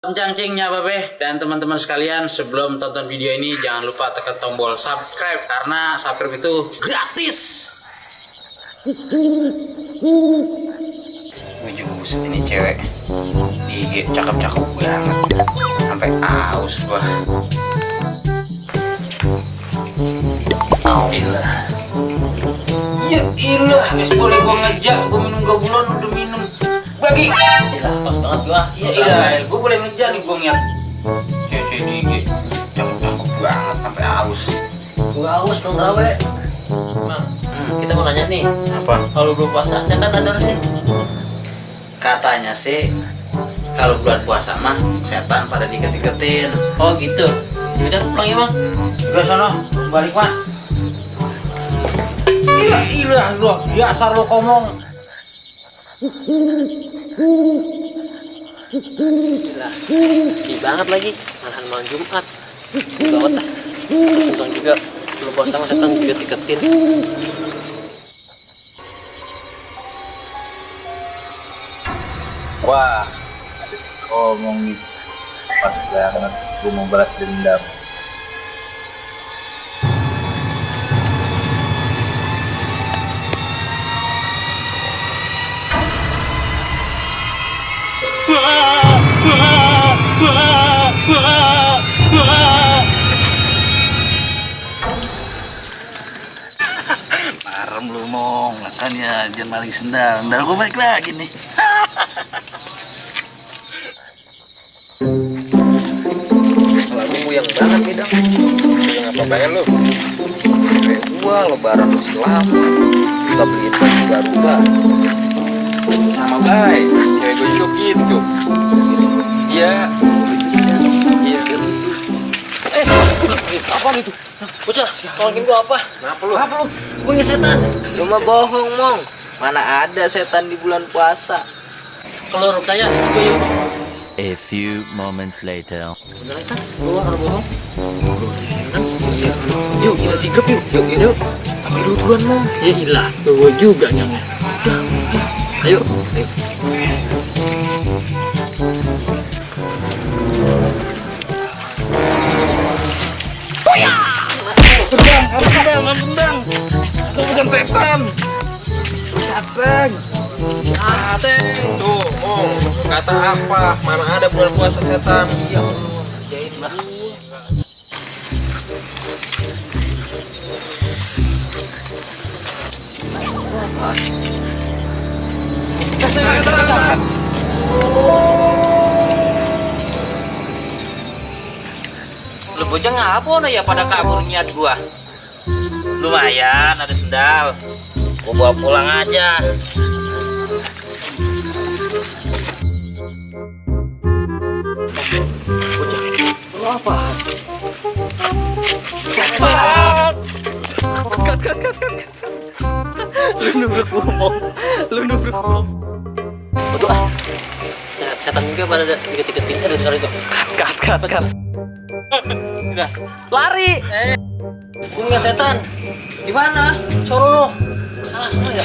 Cangcingnya Babe dan teman-teman sekalian, sebelum tonton video ini jangan lupa tekan tombol subscribe karena subscribe itu gratis. Wujud ini cewek di IG cakep-cakep banget sampai aus gua. Ilah. Ya ilah, guys boleh gua ngejak, gua minum gabulan udah minum. Bagi. Ilah, pas banget gua. Iya, ilah, gua boleh ngejar nih gua ngeliat cewek di IG cakep-cakep banget sampai aus. Gua haus belum rawe. Bang, kita mau nanya nih. Apa? Kalau belum puasa, setan ada sih? Katanya sih kalau bulan puasa mah setan pada diket-diketin. Oh gitu. Ya udah pulang ya bang. Udah sono, balik mah. Ilah lo, biasa lo ngomong. Gila, sepi banget lagi. Malahan malam Jumat. Banget lah. Terus untung juga belum puasa mah setan juga diketin. Wah, ngomong nih, pas banget, gue mau balas dendam. Marem lu mong, kan ya jangan maling sendal. Sendal gue balik lagi nih. Lalu buyang banget nih dong. Buyang apa bayar lu? Kayak gua lebaran masih lama. Kita beliin baju baru gak? Sama baik, cewek gue juga gitu. Iya. Iya. Apa itu? Bocah, tolongin gua apa? Kenapa lu? Apa lu? Gua nggak setan. Lu mah bohong mong. Mana ada setan di bulan puasa? Kalau lu percaya, gua yuk. A few moments later. Beneran kan? Gua harus bohong. Iya. Yuk kita tigap yuk. Yuk. Ambil dulu duluan mau. Ya ilah, gua juga nyamnya. Ayo. Tendang. Lu bukan setan. Dateng. Tuh, mong. Kata apa? Mana ada bulan puasa setan? Ya Allah, jahin lah. Lu bocah ngapa ya pada kabur niat gua? Lumayan ada sendal. Gua bawa pulang aja. Bocah, lu apa? Setan! Kat. Lu nubruk gua. Betul ah. Ya, setan juga pada diketin ada kali kok. Kat. Udah. Lari. Gue nggak setan. Di mana? Solo. Salah ya.